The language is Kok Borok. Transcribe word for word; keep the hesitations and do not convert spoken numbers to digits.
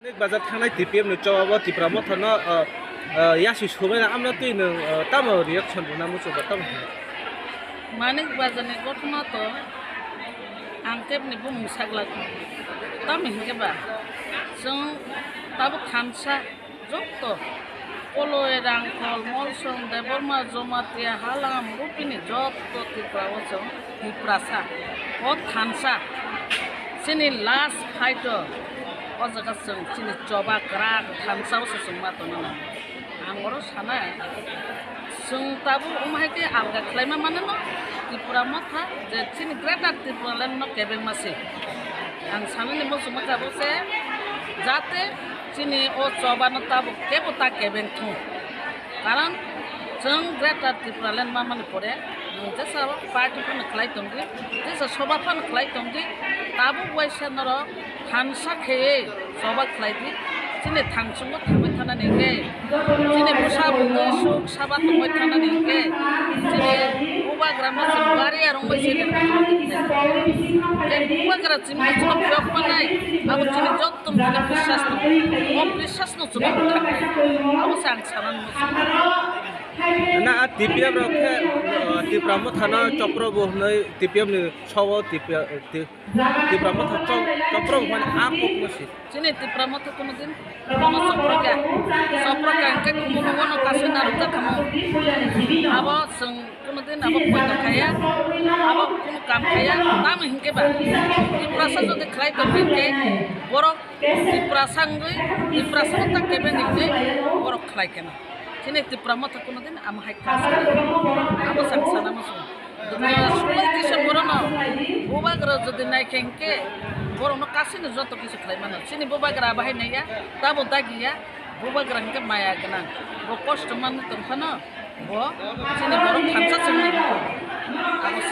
Manik Bazar thangnai T P F ni choba bo Tipra Motha no, ah, ah, yasi sumai na amno twi nwng, ah, tamo reaction rwna muchungo tamo hino? Manik Bazar ni gothono to ang kebni bumung saglak tamo hinkhe ba chwng tabuk thansa jotto Koloi, Rangkhol, Molsong, Debbarma, Jamatia, Halam, Rupini jotto Tripura o chwng Tiprasa o thansa chini last fight o, o jaga chwng chini choba kwrak thansa o se chwng ma tongna nango. Ang oro sanai, chwng tabuk omo hai khe alga khlaima mano no Tripura Motha je chini Greater Tipraland no kebengma se. Ang sanani muchungma kha bo se jate chini o choba no tabuk kebo ta kebeng thung. Karon chwng Greater Tipraland ma mani pore nwng jesa party phano khlai tongdi, jesa soba phano khlai tongdi, tabuk waisa norok thansa kheywi choba khlai di, chini thangchungo thangwi thanani hwnkhe, chini bwsa bwtwi suk saba tongwi thanani hwnkhe, chini bubagrano chwng bari arwngwi chini je bubagra chini chwngno phiyok manai, abo chini jottoni chini biswas no, o biswas no chwngno bwthaknai, abo se ang sanani muchungo. Na a T P F rok khe, uh, Tipra Motha no chopro bo hwnwi T P F ni sawo T P F, Ti-, Tipra Motha chok-, chopro hwnwi a kok no si. Chini Tipra Motha kuno din kuno chopro kya. Chopro kya hwnkhe kumo kumo no kasu narwk jak kamo. Abo chwng kuno din abo poito khaya, abo kuno kam khaya, tamo hinkhe ba Tiprasa jodi khlai tong hinkhe borok Tiprasa wngwi, Tiprasa no ta kebeng hinkhe borok khlai keno. Chini Tipra Motha kuno din amo hai kaas khlai. Abo chang sana muchung. Dukha sulai kisa borok no bubagra jodi nai khe hinkhe borok no kasino joto kisa khlai mano. Chini bubagra bahai naiya, tabo dagiya, bubagra hinkhe maya gwnang. Bo kosto manwi tong phano, bo chini borok thansa chwngwi abo se.